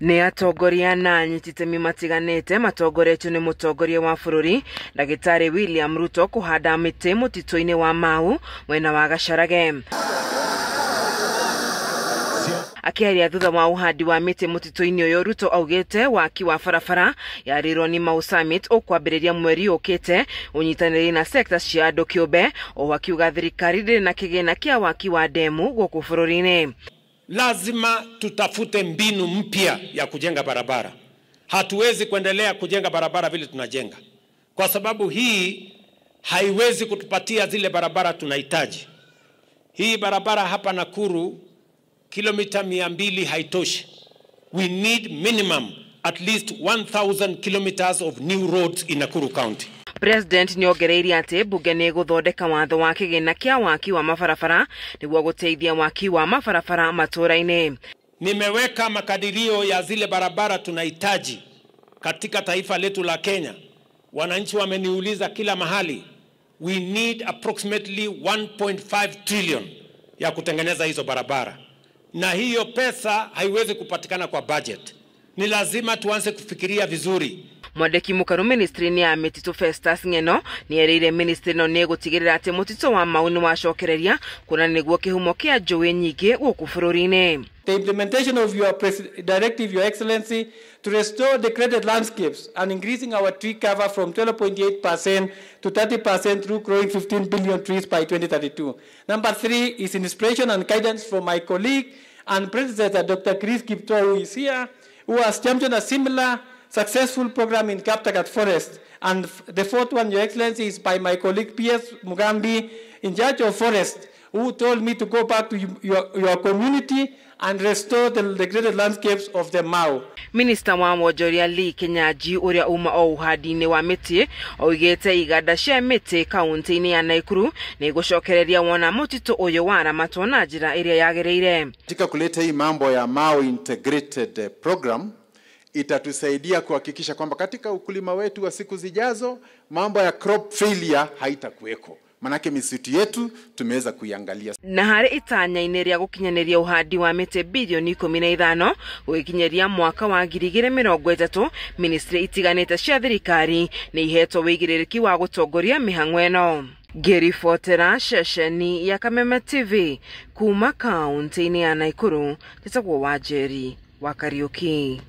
Nĩ atongoria na anyiti itemi matiganĩte matongoretio nĩ mũtongoria wa bũrũri Ndagĩtarĩ William Ruto kũhanda mĩtĩ mũtitũ-inĩ wa Mau mwena wa Gacharage. Akĩaria thutha wa ũhandi wa mĩtĩ mũtitũ-inĩ ũyũ, Ruto augĩte waki wa barabara ya Rironi Mau Summit ũkwambĩrĩria mweri ũkĩte ũnyitanĩri na sekta cia andũ kĩũmbe, o akiuga thirikari ndĩrĩ na kĩgĩna kĩa waki wa ndemu gũkũ bũrũri-inĩ. Lazima tutafute mbinu mpya ya kujenga barabara. Hatuwezi kuendelea kujenga barabara vile tunajenga, kwa sababu hii haiwezi kutupatia zile barabara tunahitaji. Hii barabara hapa Nakuru kilomita 200 haitoshi. We need minimum at least 1000 kilometers of new roads in Nakuru County. President nĩongereire atĩ mbunge nĩ ĩgũthondeka watho wa kĩgĩna kĩa waki wa mabarabara nĩguo gũteithia waki wa mabarabara matũra-inĩ. Nimeweka makadirio ya zile barabara tunahitaji katika taifa letu la Kenya. Wananchi wameniuliza kila mahali. We need approximately 1.5 trillion ya kutengeneza hizo barabara. Na hiyo pesa haiwezi kupatikana kwa budget. Ni lazima tuanze kufikiria vizuri. Mwandĩki mũkaru ministry-inĩ ya mĩtitũ Festus Ng'eno nĩerĩire ministry ĩno nĩĩgũtigĩrĩra atĩ mũtitũ wa Mau nĩwacokereria kuona nĩguo kĩhumo kĩa njũĩ nyingĩ gũkũ bũrũri-inĩ. The implementation of your directive, Your Excellency, to restore degraded landscapes and increasing our tree cover from 12.8% to 30% through growing 15 billion trees by 2032. Number 3 is inspiration and guidance from my colleague and predecessor, Dr. Chris Kiptoo, who is here, who has championed a similar successful program in Kaptagat Forest. And the fourth one, Your Excellency, is by my colleague P.S. Mugambi, in charge of forest, who told me to go back to your community and restore the degraded landscapes of the Mau. Minister wa wonjoria Lee Kinyanjui ũrĩa uma o ũhandi-inĩ wa mĩtĩ oigĩte iganda cia mĩtĩ kaunti-inĩ ya Nakuru nĩ igũcokereria wona mũtitũ ũyũ waramatwo na njĩra ĩrĩa yagĩrĩire. Katika kuleta hii mambo ya Mau Integrated Program itatusaidia kuhakikisha kwamba katika ukulima wetu wa siku zijazo mambo ya crop failure haitakuweko. Manake misitu yetu tumeweza kuiangalia. Na harĩ itanya-inĩ rĩa gũkinyanĩria ũhandi wa mĩtĩ bilioni 15 gũgĩkinyeria mwaka wa 2030, ministry itiganĩte cia thirikari nĩ ihetwo wĩigĩrĩrĩki wa gũtongoria mĩhang'o ĩno. Ngĩribotera ceceni ya Kameme TV kuma kaunti-inĩ ya Nakuru, njĩtagwo Wanjeri wa Kariuki.